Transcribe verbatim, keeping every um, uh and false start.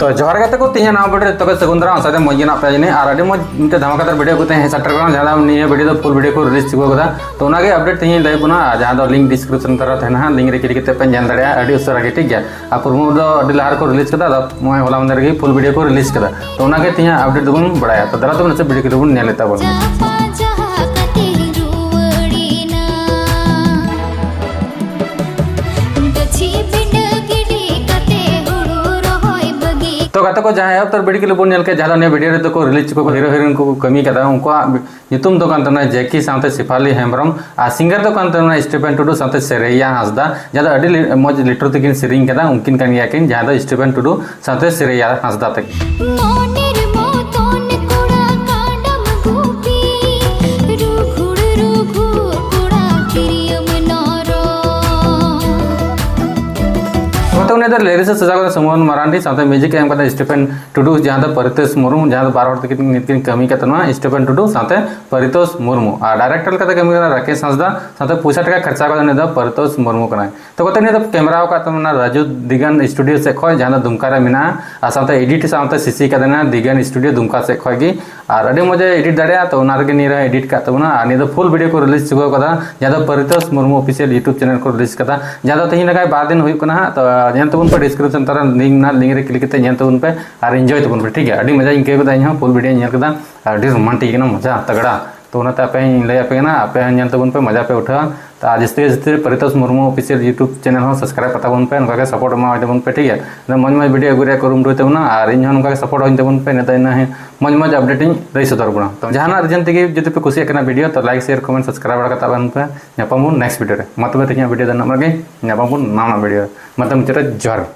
ᱛᱚ ᱡᱚᱦᱟᱨ ᱜᱟᱛᱮ ᱠᱚ, ᱛᱮᱦᱮᱧᱟᱜ ᱱᱟᱣᱟ ᱵᱷᱤᱰᱤᱭᱳ ᱨᱮ ᱡᱚᱛᱚ ᱜᱮ ᱥᱟᱹᱜᱩᱱ ᱫᱟᱨᱟᱢ᱾ ᱟᱥᱟ ᱫᱚ ᱢᱚᱡᱽ ᱜᱮ ᱢᱮᱱᱟᱜ ᱯᱮᱭᱟ ᱡᱟᱹᱱᱤᱡ᱾ ᱟᱨ ᱟᱹᱰᱤ ᱢᱚᱡᱽ ᱢᱤᱫᱴᱮᱱ ᱫᱷᱟᱢᱟᱠᱟᱫᱟᱨ ᱵᱷᱤᱰᱤᱭᱳ ᱠᱚᱛᱮ ᱦᱮᱡ ᱥᱮᱴᱮᱨ ᱠᱟᱱᱟ, ᱡᱟᱦᱟᱸ ᱫᱚ ᱱᱤᱭᱟᱹ ᱵᱷᱤᱰᱤᱭᱳ ᱫᱚ ᱯᱷᱩᱞ ᱵᱷᱤᱰᱤᱭᱳ ᱠᱚ ᱨᱤᱞᱤᱡᱽ ᱪᱩᱠᱟᱹᱣ ᱠᱟᱫᱟ᱾ ᱛᱚ ᱚᱱᱟᱜᱮ ᱟᱯᱰᱮᱴ ᱛᱮᱦᱮᱧ ᱞᱟᱹᱭ ᱵᱚᱱᱟ, ᱟᱨ ᱡᱟᱦᱟᱸ ᱫᱚ ᱞᱤᱝᱠ ᱰᱤᱥᱠᱨᱤᱯᱥᱚᱱ ᱛᱟᱞᱟ ᱨᱮ ᱛᱟᱦᱮᱱᱟ ᱦᱟᱸᱜ, ᱞᱤᱝᱠ ᱨᱮ ᱠᱞᱤᱠ ᱠᱟᱛᱮ ᱯᱮ ᱧᱮᱞ ᱫᱟᱲᱮᱭᱟᱜᱼᱟ ᱟᱹᱰᱤ ᱩᱥᱟᱹᱨᱟ ᱜᱮ, ᱴᱷᱤᱠ ᱜᱮᱭᱟ᱾ ᱟᱨ ᱯᱨᱳᱢᱳ ᱫᱚ ᱟᱹᱰᱤ ᱞᱟᱦᱟ ᱨᱮᱠᱚ ᱨᱤᱞᱤᱡᱽ ᱠᱟᱫᱟ, ᱟᱫᱚ ᱱᱚᱜᱼᱚᱭ ᱦᱚᱞᱟ ᱢᱟᱦᱫᱮᱨ ᱜᱮ ᱯᱷᱩᱞ ᱵᱷᱤᱰᱤᱭᱳ ᱠᱚ ᱨᱤᱞᱤᱡᱽ ᱠᱟᱫᱟ᱾ ᱛᱚ ᱚᱱᱟᱜᱮ ᱛᱮᱦᱮᱧᱟᱜ ᱟᱯᱰᱮᱴ ᱫᱚᱵᱚᱱ ᱵᱟᱲᱟᱭᱟ᱾ ᱛᱚ ᱫᱮᱞᱟ ᱛᱚᱵᱮ ᱱᱟᱥᱮ ᱵᱷᱤᱰᱤᱭᱳ ᱠᱞᱤᱯ ᱵᱚᱱ ᱧᱮᱞ ᱛᱟᱵᱚᱱᱟ᱾ ᱪᱟᱯᱟ ᱡᱟᱦᱟᱸ ᱠᱟᱛᱮ ᱨᱩᱣᱟᱹᱲᱮᱱᱟ, ᱜᱟᱹᱪᱷᱤ ᱵᱤᱸᱰᱟᱹ ᱜᱤᱰᱤ ᱠᱟᱛᱮ ᱦᱩᱲᱩ ᱨᱚᱦᱚᱭ ᱵᱟᱹᱜᱤ᱾ ᱛᱚ ᱜᱟᱛᱮ ᱠᱚ, ᱡᱟᱦᱟᱸ ᱮᱦᱚᱵ ᱩᱛᱟᱹᱨ ᱵᱷᱤᱰᱤᱭᱳ ᱠᱞᱤᱯ ᱵᱚᱱ ᱧᱮᱞ ᱠᱮᱫ, ᱡᱟᱦᱟᱸ ᱫᱚ ᱱᱤᱭᱟᱹ ᱵᱷᱤᱰᱤᱭᱳ ᱨᱮᱫᱚ ᱠᱚ ᱨᱤᱞᱤᱡᱽ ᱠᱚ, ᱦᱤᱨᱳ ᱦᱤᱨᱳᱭᱤᱱ ᱠᱚ ᱠᱟᱹᱢᱤ ᱠᱟᱫᱟ, ᱩᱱᱠᱩᱣᱟᱜ ᱧᱩᱛᱩᱢ ᱫᱚ ᱠᱟᱱ ᱛᱟᱵᱚᱱᱟ ᱡᱮᱠᱤ ᱥᱟᱶᱛᱮ ᱥᱮᱯᱷᱟᱞᱤ ᱦᱮᱢᱵᱨᱚᱢ, ᱟᱨ ᱥᱤᱝᱜᱟᱨ ᱫᱚ ᱠᱟᱱ ᱛᱟᱵᱚᱱᱟ ᱥᱴᱤᱯᱷᱮᱱ ᱴᱩᱰᱩ ᱥᱟᱶᱛᱮ ᱥᱮᱨᱮᱭᱟ ᱦᱟᱸᱥᱫᱟ, ᱡᱟᱦᱟᱸ ᱫᱚ ᱟᱹᱰᱤ ᱞᱤ-, ᱢᱚᱡᱽ ᱞᱤᱴᱨᱳ ᱛᱮᱠᱤᱱ ᱥᱮᱨᱮᱧ ᱠᱟᱫᱟ᱾ ᱩᱱᱠᱤᱱ ᱠᱟᱱ ᱜᱮᱭᱟ ᱠᱤᱱ, ᱡᱟᱦᱟᱸ ᱫᱚ ᱥᱴᱤᱯᱷᱮᱱ ᱴᱩᱰᱩ ᱥᱟᱶᱛᱮ ᱥᱮᱨᱮᱭᱟ ᱦᱟᱸᱥᱫᱟ ᱛᱟᱹᱠᱤᱱ᱾ ᱢᱚᱱᱮᱨ ᱢᱚᱛᱚᱱ ᱠᱚᱲᱟ ᱠᱟᱰᱟᱢ ᱜᱩᱯᱤ, ᱨᱩᱜᱷᱩᱲ ᱨᱩᱜᱷᱩ ᱠᱚᱲᱟ ᱠᱤᱨᱤᱭᱟᱹ ᱢᱮᱱᱟᱨᱚ᱾ ᱜᱟᱛᱮ ᱩᱱᱤ ᱫᱚ ᱞᱤᱨᱤᱠᱥ ᱮ ᱥᱟᱡᱟᱣ ᱠᱟᱫᱟ ᱥᱩᱢᱚᱱ ᱢᱟᱨᱟᱱᱰᱤ, ᱥᱟᱶᱛᱮ ᱢᱤᱣᱡᱤᱠ ᱮ ᱮᱢ ᱠᱟᱫᱟ ᱥᱴᱤᱯᱷᱮᱱ ᱴᱩᱰᱩ, ᱡᱟᱦᱟᱸ ᱫᱚ ᱯᱟᱨᱤᱛᱳᱥ ᱢᱩᱨᱢᱩ, ᱡᱟᱦᱟᱸ ᱫᱚ ᱵᱟᱨ ᱦᱚᱲ ᱛᱮᱠᱤᱱ ᱱᱤᱛ ᱠᱤᱱ ᱠᱟᱹᱢᱤ ᱠᱟᱫ ᱛᱟᱦᱮᱱᱟ, ᱥᱴᱤᱯᱷᱮᱱ ᱴᱩᱰᱩ ᱥᱟᱶᱛᱮ ᱯᱟᱨᱤᱛᱳᱥ ᱢᱩᱨᱢᱩ᱾ ᱟᱨ ᱰᱟᱭᱨᱮᱠᱴᱚᱨ ᱞᱮᱠᱟᱛᱮ ᱠᱟᱹᱢᱤ ᱠᱟᱱᱟ ᱨᱟᱠᱮᱥ ᱦᱟᱸᱥᱫᱟ, ᱥᱟᱶᱛᱮ ᱯᱚᱭᱥᱟ ᱴᱟᱠᱟ ᱠᱷᱚᱨᱪᱟ ᱠᱟᱫᱟ ᱩᱱᱤ ᱫᱚ ᱯᱟᱨᱤᱛᱳᱥ ᱢᱩᱨᱢᱩ ᱠᱟᱱᱟᱭ᱾ ᱛᱚ ᱜᱟᱛᱮ ᱱᱤᱭᱟᱹ ᱫᱚ ᱠᱮᱢᱮᱨᱟ ᱟᱠᱟᱫ ᱛᱟᱵᱚᱱᱟ ᱨᱟᱡᱩ ᱫᱤᱜᱟᱱ ᱥᱴᱩᱰᱤᱭᱳ ᱥᱮᱫ ᱠᱷᱚᱱ, ᱡᱟᱦᱟᱸ ᱫᱚ ᱫᱩᱢᱠᱟ ᱨᱮ ᱢᱮᱱᱟᱜᱼᱟ, ᱟᱨ ᱥᱟᱶᱛᱮ ᱮᱰᱤᱴ ᱥᱟᱶᱛᱮ ᱥᱤᱥᱤ ᱠᱟᱫᱮᱱᱟ ᱫᱤᱜᱟᱱ ᱥᱴᱩᱰᱤᱭᱳ ᱫᱩᱢᱠᱟ ᱥᱮᱫ ᱠᱷᱚᱱ ᱜᱮ᱾ ᱟᱨ ᱟᱹᱰᱤ ᱢᱚᱡᱽ ᱮ ᱮᱰᱤᱴ ᱫᱟᱲᱮᱭᱟᱜᱼᱟ, ᱛᱚ ᱚᱱᱟ ᱨᱮᱜᱮ ᱱᱤᱭᱟᱹ ᱨᱮ ᱮᱰᱤᱴ ᱠᱟᱜ ᱛᱟᱵᱚᱱᱟ᱾ ᱟᱨ ᱱᱤᱭᱟᱹ ᱫᱚ ᱯᱷᱩᱞ ᱵᱷᱤᱰᱤᱭᱳ ᱠᱚ ᱨᱤᱞᱤᱡᱽ ᱪᱩᱠᱟᱹᱣ ᱠᱟᱫᱟ, ᱡᱟᱦᱟᱸ ᱫᱚ ᱯᱟᱨᱤᱛᱳᱥ ᱢᱩᱨᱢᱩ ᱚᱯᱷᱤᱥᱤᱭᱟᱞ ᱭᱩᱴᱩᱵᱽ ᱪᱮᱱᱮᱞ ᱠᱚ ᱨᱤᱞᱤᱡᱽ ᱠᱟᱫᱟ, ᱡᱟᱦᱟᱸ ᱫᱚ ᱛᱮᱦᱮᱧ ᱞᱮᱠᱟᱭ ᱵᱟᱨ ᱫᱤᱱ ᱦᱩᱭᱩᱜ ᱠᱟᱱᱟ ᱦᱟᱸᱜ᱾ ᱛᱚ ᱧᱮᱞ ᱛᱟᱵᱚᱱ ᱯᱮ, ᱰᱤᱥᱠᱨᱤᱯᱥᱚᱱ ᱛᱟᱞᱟ ᱞᱤᱝᱠ ᱢᱮᱱᱟᱜᱼᱟ, ᱞᱤᱝᱠ ᱨᱮ ᱠᱞᱤᱠ ᱠᱟᱛᱮ ᱧᱮᱞ ᱛᱟᱵᱚᱱ ᱯᱮ ᱟᱨ ᱤᱱᱡᱚᱭ ᱛᱟᱵᱚᱱ ᱯᱮ, ᱴᱷᱤᱠ ᱜᱮᱭᱟ᱾ ᱟᱹᱰᱤ ᱢᱚᱡᱟᱧ ᱟᱹᱭᱠᱟᱹᱣ ᱠᱮᱫᱟ, ᱤᱧ ᱦᱚᱸ ᱯᱷᱩᱞ ᱵᱷᱤᱰᱤᱭᱳᱧ ᱧᱮᱞ ᱠᱮᱫᱟ, ᱟᱹᱰᱤ ᱨᱳᱢᱟᱱᱴᱤᱠ ᱠᱟᱱᱟ, ᱢᱚᱡᱟ ᱛᱟᱜᱲᱟ᱾ ᱛᱚ ᱚᱱᱟᱛᱮ ᱟᱯᱮ ᱦᱚᱸᱧ ᱞᱟᱹᱭ ᱟᱯᱮ ᱠᱟᱱᱟ, ᱟᱯᱮ ᱦᱚᱸ ᱧᱮᱞ ᱛᱟᱵᱚᱱ ᱯᱮ, ᱢᱚᱡᱟ ᱯᱮ ᱩᱴᱷᱟᱹᱣᱟ᱾ ᱛᱚ ᱟᱨ ᱡᱟᱹᱥᱛᱤ ᱡᱟᱹᱥᱛᱤ ᱯᱟᱨᱤᱛᱳᱥ ᱢᱩᱨᱢᱩ ᱚᱯᱷᱤᱥᱤᱭᱟᱞ ᱭᱩᱴᱩᱵᱽ ᱪᱮᱱᱮᱞ ᱦᱚᱸ ᱥᱟᱵᱥᱠᱨᱟᱭᱤᱵᱽ ᱠᱟᱛᱟ ᱵᱚᱱ ᱯᱮ, ᱱᱚᱝᱠᱟ ᱜᱮ ᱥᱟᱯᱳᱨᱴ ᱮᱢᱟᱣᱟᱹᱧ ᱛᱟᱵᱚᱱ ᱯᱮ, ᱴᱷᱤᱠ ᱜᱮᱭᱟ᱾ ᱟᱫᱚ ᱢᱚᱡᱽ ᱢᱚᱡᱽ ᱵᱷᱤᱰᱤᱭᱳ ᱟᱹᱜᱩ ᱨᱮᱭᱟᱜ ᱠᱩᱨᱩᱢᱩᱴᱩᱭ ᱛᱟᱵᱚᱱᱟ, ᱟᱨ ᱤᱧ ᱦᱚᱸ ᱱᱚᱝᱠᱟ ᱜᱮ ᱥᱟᱯᱳᱨᱴ ᱟᱹᱧ ᱛᱟᱵᱚᱱ ᱯᱮ, ᱤᱱᱟᱹ ᱛᱟᱭᱚᱢ ᱤᱧ ᱦᱚᱸ ᱢᱚᱡᱽ ᱢᱚᱡᱽ ᱟᱯᱰᱮᱴ ᱤᱧ ᱞᱟᱹᱭ ᱥᱚᱫᱚᱨ ᱵᱚᱱᱟ᱾ ᱛᱚ ᱡᱟᱦᱟᱱᱟᱜ ᱨᱤᱡᱮᱱ ᱛᱮᱜᱮ ᱡᱩᱫᱤ ᱯᱮ ᱠᱩᱥᱤᱭᱟᱜ ᱠᱟᱱᱟ ᱵᱷᱤᱰᱤᱭᱳ, ᱛᱚ ᱞᱟᱭᱤᱠ, ᱥᱮᱭᱟᱨ, ᱠᱚᱢᱮᱱᱴ, ᱥᱟᱵᱥᱠᱨᱟᱭᱤᱵᱽ ᱵᱟᱲᱟ ᱠᱟᱛᱟ ᱵᱚᱱ ᱯᱮ᱾ ᱧᱟᱯᱟᱢ ᱵᱚᱱ ᱱᱮᱠᱥᱴ ᱵᱷᱤᱰᱤᱭᱳ ᱨᱮ᱾ ᱢᱟ ᱛᱚᱵᱮ ᱛᱮᱦᱮᱧᱟᱜ ᱵᱷᱤᱰᱤᱭᱳ ᱫᱚ ᱱᱤᱱᱟᱹᱜ ᱜᱮ, ᱧᱟᱯᱟᱢ ᱵᱚᱱ ᱱᱟᱣᱟ ᱱᱟᱜ ᱵᱷᱤᱰᱤᱭᱳ ᱨᱮ᱾ ᱢᱟ ᱛᱚᱵᱮ ᱢᱩᱪᱟᱹᱫ ᱨᱮ ᱡᱚᱦᱟᱨ᱾